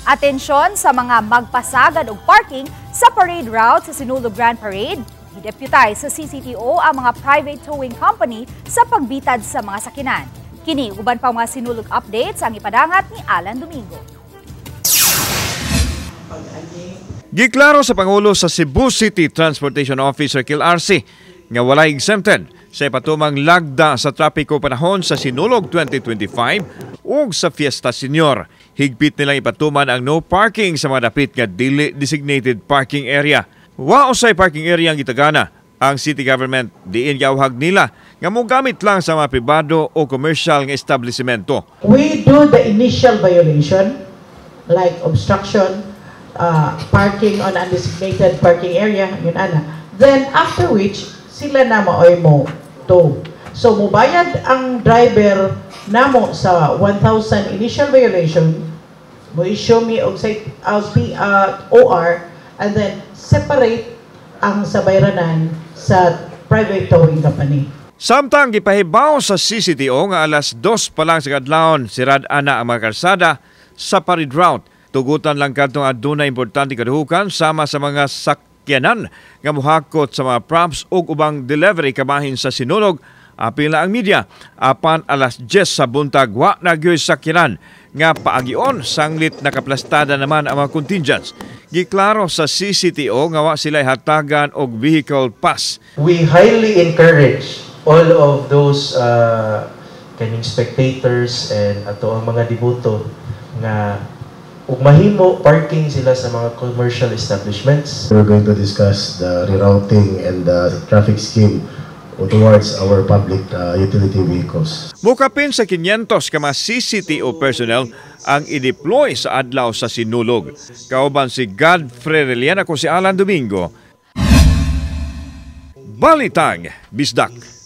Atensyon sa mga magpasagad og parking sa parade route sa Sinulog Grand Parade. Gideputize sa CCTO ang mga private towing company sa pagbitad sa mga sakinan. Kini uban pa mga Sinulog updates ang ipadangat ni Alan Domingo. Giklaro sa Pangulo sa Cebu City Transportation Officer Kil Arce nga walay exempted sa ipatumang lagda sa trapiko panahon sa Sinulog 2025 ug sa Fiesta Senior. Higpit nilang ipatuman ang no parking sa mga dapit nga dili designated parking area. Wa usay parking area ang gitagana ang city government, diin giawhag nila nga mogamit lang sa mga pribado o commercial nga establishmento. We do the initial violation like obstruction, parking on undesignated parking area, yun ana. Then after which, sila na maoy mo tow. So mubayad ang driver namo sa 1,000 initial violation, mo issue mi og OR and then separate ang sa bayranan sa private towing company. Samtang gipahibaw sa CCTO nga alas 2 pa lang sa kadlawon sirad ana ang mga kalsada sa parade route. Tugutan lang kadtong aduna importante kaduhukan sama sa mga sakyanan nga muhakot sa mga props ug ubang delivery kamahin sa Sinulog, apil na ang media. Apan alas 10 sa buntag wa na gyoy sakyanan nga paagion sanglit nakaplastada naman ang mga contingents. Giklaro sa CCTO nga wa sila hatagan og vehicle pass. We highly encourage all of those kaning spectators and ato ang mga deboto nga ug mahimo parking sila sa mga commercial establishments. We're going to discuss the rerouting and the traffic scheme towards our public utility vehicles. Mukapin sa 500 ka mga CCTO personnel ang i-deploy sa adlaw sa Sinulog. Kauban si Godfrey Relian, ako si Alan Domingo. Balitang Bisdak.